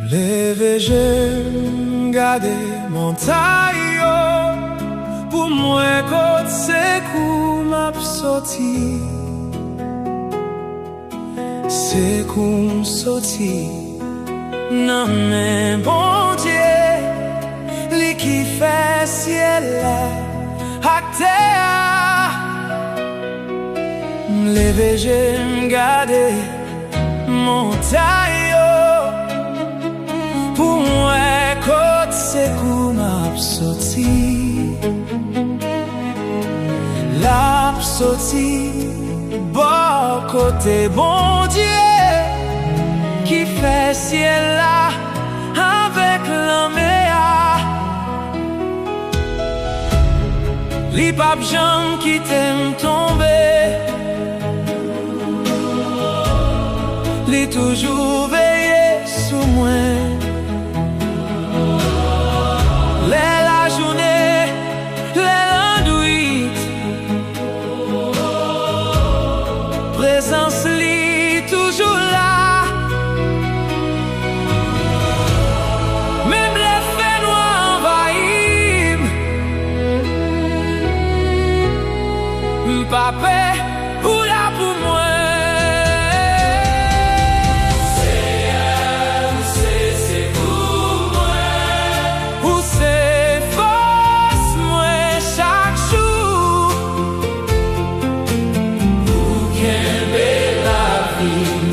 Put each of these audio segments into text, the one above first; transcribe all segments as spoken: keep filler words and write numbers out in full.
Leve je m, gade montay yo, pou m wè kot sekou m ap soti. Sekou m soti nan men Bondye, li ki fè syèl la ak tè a. M leve je m, gade montay yo, pou m wè kot sekou m ap soti. L ap soti bò kote Bondye ki fè syèl la avèk lanmè a. Li p ap janm kite m tonbe. Li toujou veye sou mwen. Lè lajounen, lè lannwit, prezans li toujou la. Menm lè fènwa anvayi m, m pa pè, ou la pou mwen. Seyè, ou se sekou mwen. Ou se fòs mwen chak jou. Ou kenbe lavi m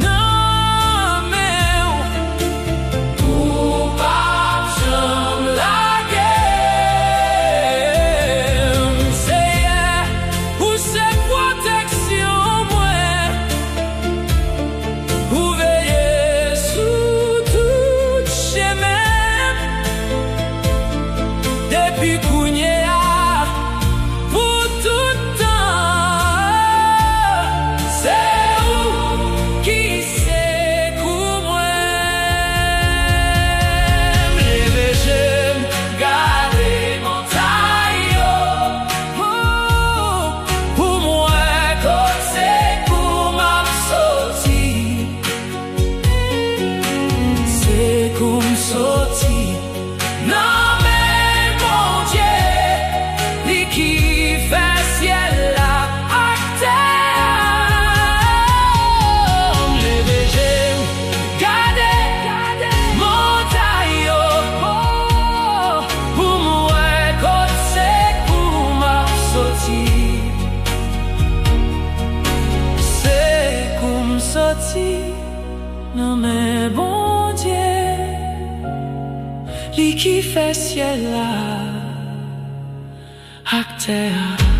nan men w. Ou p ap janm lage m, Seyè. Ou se pwoteksyon mwen. Ou veye sou tout chemen m. Depi kounye a, pou tout tan, se ou ki sekou mwen. M leve je m, gade montay yo, oh, pou m wè kot sekou m ap soti. Sekou m soti nan men Bondye, li ki fè syèl la ak tè a. M leve je m, gade montay yo, oh, pou m wè kot sekou m ap soti. Sekou m soti nan men Bondye, li ki fè syèl la ak tè a.